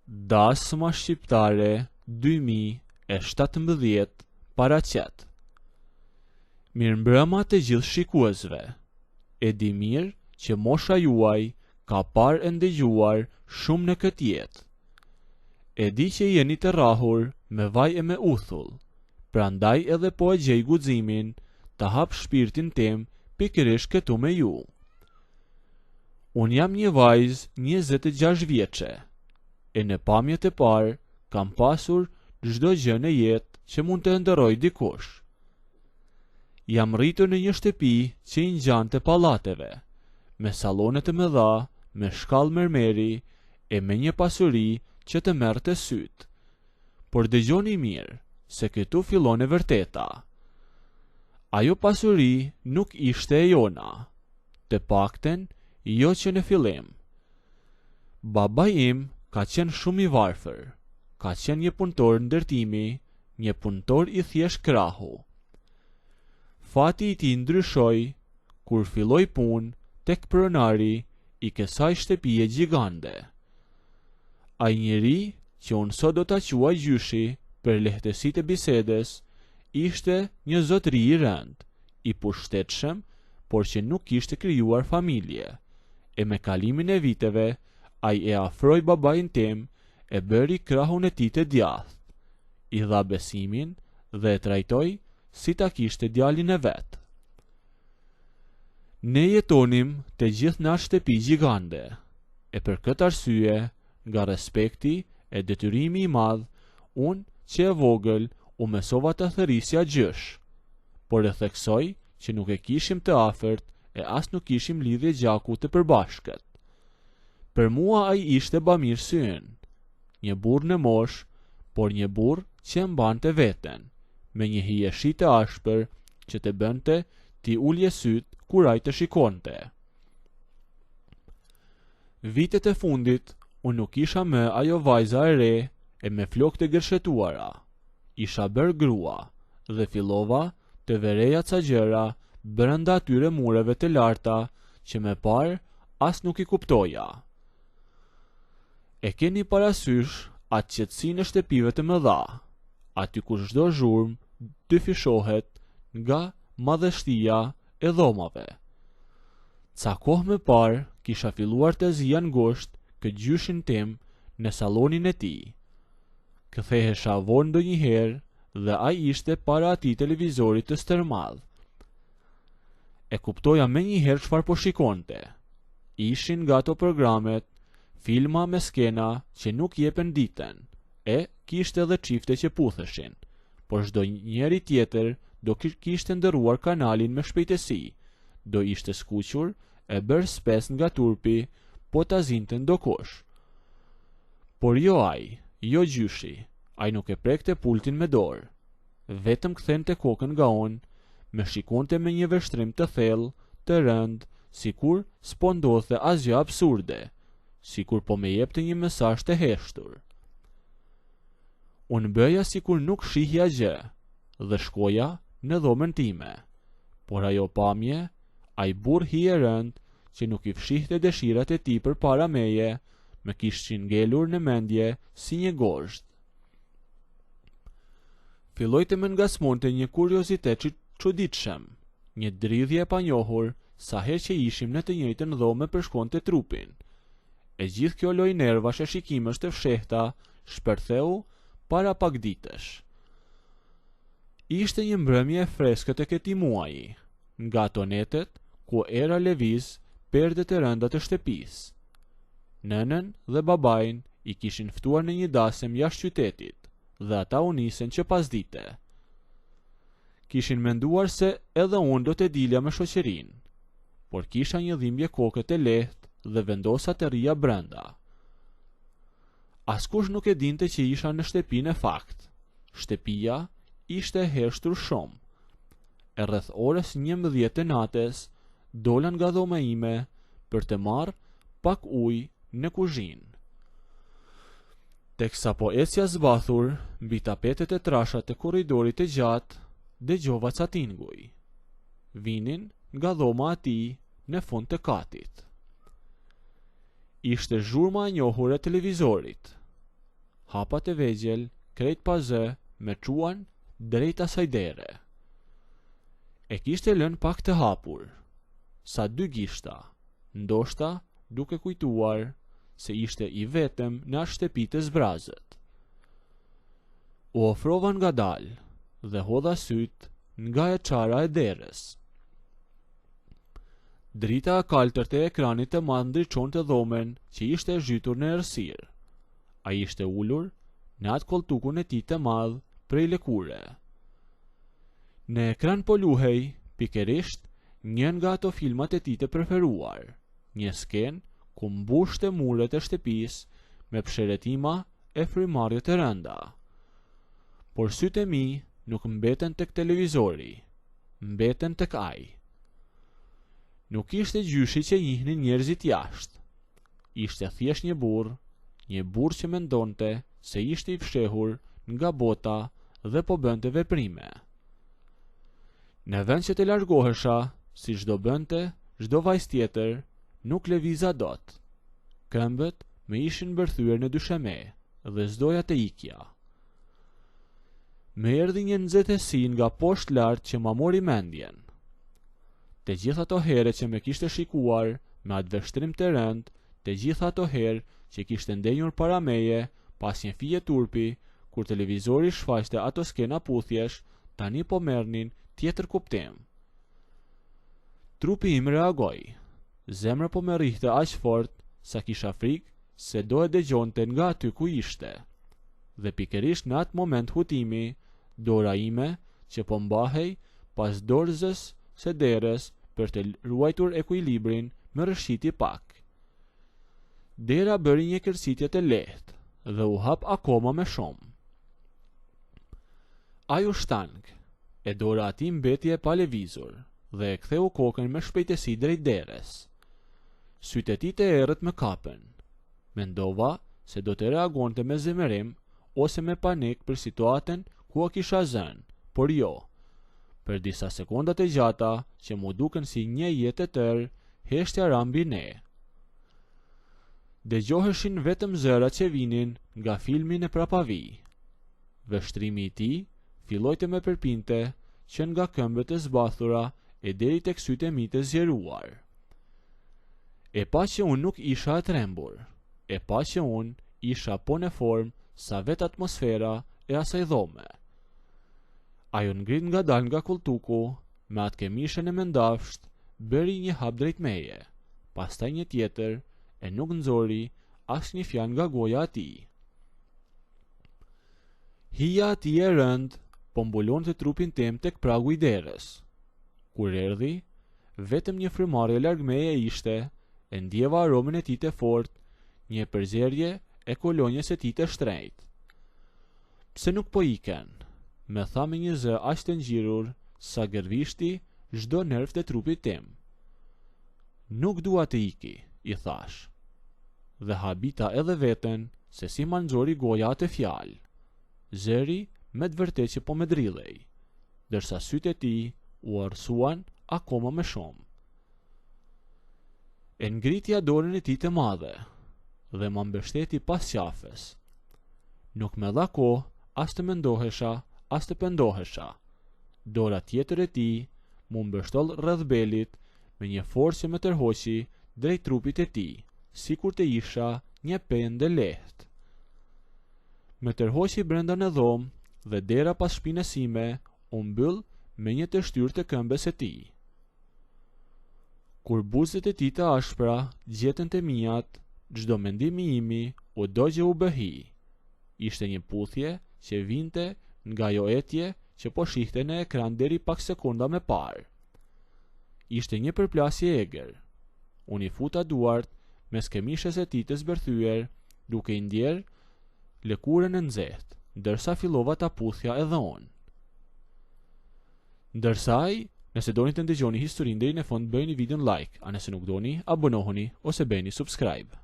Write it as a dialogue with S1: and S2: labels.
S1: Dasma Shqiptare 2017 paraqet. Mirëmbrëma të gjithë shikuesve. E di mirë që mosha juaj ka parë e ndëgjuar shumë në këtë jetë. E di që jeni të rrahur me vaj e me uthull, prandaj edhe po e gjej guximin ta hap shpirtin tim pikërisht këtu me ju. Unë jam një vajzë 26 vjeçe, e në pamje të parë kam pasur çdo gjë në jetë që mund të ëndërrojë dikush. Jam rritur në një shtëpi që i ngjante pallateve, me sallone të mëdha, me shkallë mermeri e me një pasuri që të merrte sytë. Por dëgjoni mirë, se këtu fillon e vërteta. Ajo pasuri nuk ishte e jona, të paktën jo që në fillim. Babai im ka qenë shumë i varfër, ka qenë një punëtor ndërtimi, një punëtor i thjeshtë krahu. Fati i tij ndryshoi kur filloi punë tek pronari i kësaj shtëpie gjigande. Ai njeri që unë sot do ta quaj gjyshi për lehtësi të bisedës, ishte një zotëri i rëndë, i pushtetshëm, por që nuk kishte krijuar familje. E me kalimin e viteve, ai e afroi babain tim e bëri krahun e tij të djathtë, i dha besimin dhe e trajtoi si ta kishte djalin e vet. Ne jetonim të gjithë në atë shtëpi gjigande, e për këtë arsye, nga respekti e detyrimi i madh, unë që e vogël u mësova ta thërrisja gjysh. Por e theksoj që nuk e kishim të afërt e as nuk kishim lidhje gjaku të përbashkët. Për mua ai ishte bamirësi ynë, një burrë në moshë, por një burrë që e mbante veten, me një hijeshi të ashpër që të bënte t'i ulje sytë kur ai të shikonte. Vitet e fundit, unë nuk isha më ajo vajza e re e me flokë të gërshetuara. Isha bërë grua dhe fillova të vëreja ca gjëra brenda atyre mureve të larta që më parë as nuk i kuptoja. E keni parasysh atë qetësinë e shtëpive të mëdha, aty ku çdo zhurmë dyfishohet nga madhështia e dhomave. Ca kohë më parë kisha filluar të zija ngushtë këtë gjyshin tim në sallonin e tij. Kthehesha vonë ndonjëherë dhe ai ishte para atij televizorit të stërmadh. E kuptoja menjëherë çfarë po shikonte. Ishin nga ato programet, filma me skena që nuk jepen ditën, e kishte edhe çifte që putheshin, por çdo njeri tjetër do kishte ndërruar kanalin me shpejtësi, do ishte skuqur e bërë spec nga turpi po ta zinte ndokush. Por jo ai, jo gjyshi, ai nuk e prekte pultin me dorë. Vetëm kthente kokën nga unë, më shikonte me një vështrim të thellë, të rëndë, sikur s'po ndodhte asgjë absurde, sikur po më jepte një mesazh të heshtur. Unë bëja sikur nuk shihja gjë dhe shkoja në dhomën time. Por ajo pamje, ai burrë hijerëndë që nuk i fshihte dëshirat e tij përpara meje, më kishin ngelur në mendje si një gozhdë. Filloi të më ngacmonte një kuriozitet i çuditshëm, një dridhje e panjohur sa herë që ishim në të njëjtën dhomë më përshkonte trupin. E gjithë kjo lojë nervash e shikimesh të fshehta shpërtheu para pak ditësh. Ishte një mbrëmje e freskët e këtij muaji, nga ato netët ku era lëviz perdet e rënda të shtëpisë. Nënën dhe babain i kishin ftuar në një dasëm jashtë qytetit dhe ata u nisën që pasdite. Kishin menduar se edhe unë do të dilja me shoqërinë, por kisha një dhimbje koke të lehtë dhe vendosa të rrija brenda. Askush nuk e dinte që isha në shtëpi në fakt. Shtëpia ishte e heshtur shumë. E rreth orës 11 të natës, dola nga dhoma ime për të marrë pak ujë në kuzhinë. Teksa po ecja zbathur mbi tapetet e trasha të korridorit të gjatë, dëgjova ca tinguj. Vinin nga dhoma e atij në fund të katit. Ishte zhurma e njohur e televizorit. Hapat e vegjël, krejt pa zë, më çuan drejt asaj dere. E kishte lënë pak të hapur, sa dy gishta, ndoshta duke kujtuar se ishte i vetëm në atë shtëpi të zbrazët. U ofrova ngadalë dhe hodha sytë nga e çara e derës. Drita e kaltërt e ekranit të madh ndriçonte dhomën që ishte e zhytur në errësirë. Ai ishte ulur në atë kolltukun e tij të madh prej lëkure. Në ekran po luhej, pikërisht, një nga ato filmat e tij të preferuar, një skenë ku mbushte muret e shtëpisë me psherëtima e frymëmarrje të rënda. Por sytë e mi nuk mbetën tek televizori, mbetën tek ai. Nuk ishte gjyshi që njihnin njerëzit jashtë. Ishte thjesht një burrë, një burrë që mendonte se ishte i fshehur nga bota dhe po bënte veprime. Në vend që të largohesha, siç do bënte çdo vajzë tjetër, nuk lëviza dot. Këmbët më ishin mbërthyer në dysheme dhe s'doja të ikja. Më erdhi një nxehtësi nga poshtë lart që ma mori mendjen. Të gjitha ato herë që më kishte shikuar me atë vështrim të rëndë, të gjitha ato herë që kishte ndenjur para meje pa asnjë fije turpi, kur televizori shfaqte ato skena puthjesh, tani po merrnin tjetër kuptim. Trupi im reagoi. Zemra po më rrihte aq fort sa kisha frikë se do e dëgjonte nga aty ku ishte. Dhe pikërisht në atë moment hutimi, dora ime që po mbahej pas dorëzës së derës për të ruajtur ekuilibrin më rrëshqiti pak. Dera bëri një kërcitje të lehtë dhe u hap akoma më shumë. Ai u shtang, e dora e tij mbeti e palëvizur dhe e ktheu kokën me shpejtësi drejt derës. Sytë e tij të errët më kapën. Mendova se do të reagonte me zemërim ose me panik për situatën ku e kisha zënë, por jo. Për disa sekonda të gjata, që m'u dukën si një jetë e tërë, heshtja ra mbi ne. Dëgjoheshin vetëm zërat që vinin nga filmi në prapavijë. Vështrimi i tij filloi të më përpinte që nga këmbët e zbathura e deri tek sytë e mi të zgjeruar. E pa që unë nuk isha e trembur. E pa që unë isha po në formë sa vetë atmosfera e asaj dhome. Ai u ngrit ngadalë nga kolltuku, me atë këmishën e mëndafshtë, bëri një hap drejt meje, pastaj një tjetër e nuk nxori asnjë fjalë nga goja e tij. Hija e tij e rëndë po mbulonte trupin tim tek pragu i derës. Kur erdhi, vetëm një frymëmarrje larg meje ishte, e ndjeva aromën e tij të fortë, një përzierje e kolonjës së tij të shtrenjtë. Pse nuk po ikën? Më tha me një zë aq të ngjirur sa gërvishti çdo nerv të trupit tim. Nuk dua të iki, i thashë. Dhe habita edhe veten se si ma nxori goja atë fjalë. Zëri me të vërtetë që po më dridhej, ndërsa sytë e tij u errësuan akoma më shumë. E ngriti dorën e tij të madhe dhe ma mbështeti pas qafës. Nuk më dha kohë as të mendohesha, as të pendohesha. Dora tjetër e tij m'u mbështoll rreth belit me një forcë që më tërhoqi drejt trupit të tij, sikur të isha një pendë e lehtë. Më tërhoqi brenda në dhomë dhe dera pas shpinës sime u mbyll me një të shtyrë të këmbës së tij. Kur buzët e tij të ashpra gjetën të miat, çdo mendim i imi u dogj e u bë hi. Ishte një puthje që vinte nga ajo etje që po shihte në ekran deri pak sekonda më parë. Ishte një përplasje e egër. Unë i futa duart mes këmishës së tij të zbërthyer, duke i ndjerë lëkurën e nxehtë, ndërsa fillova ta puthja edhe unë. Ndërsa ai, nëse doni të ndëgjoni historinë deri në fund bëjeni videon like, a nëse nuk doni, abonohuni ose bëjeni subscribe.